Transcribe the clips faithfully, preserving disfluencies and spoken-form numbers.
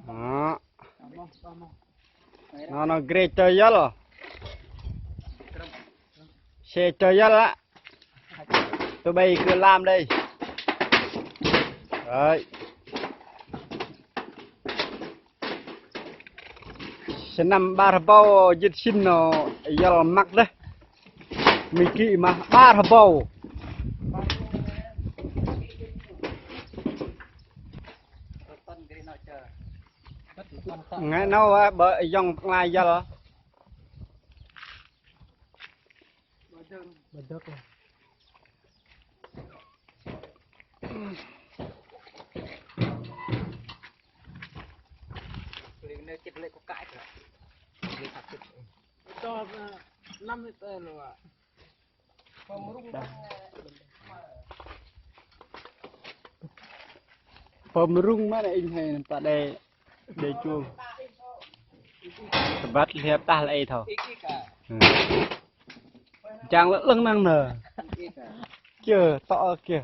Đó. Nó, nó gre tơ yăl. Xe tơ yăl á. Tụi bay cứ làm đây. Đấy. Sơnăm 'bar hơbâu jĭt sĭn noh yăl măk dêh. Mĭ kĭ mă 'bar hơbâu. Ngai 'nâu, ơ, bơ yŏng pơnglai yăl. Bơdơ̆k. Pơm rŭng mă inh hei năm ta đe, đe chuông. Tơbăt liep tah lei thâu. Chang lơ lăng năng nơ. Kiơ, tŏ kiơ.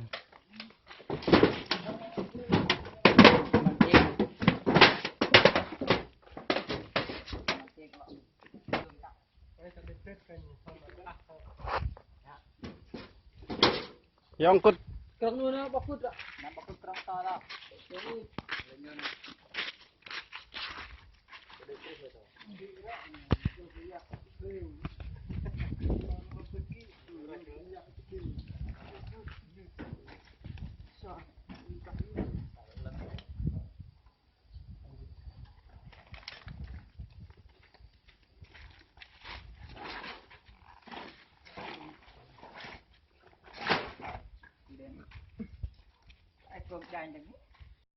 Yŏng kŭt. Kơ̆ng nu na bơkŭt dah. Na bơkŭt krong ta dah.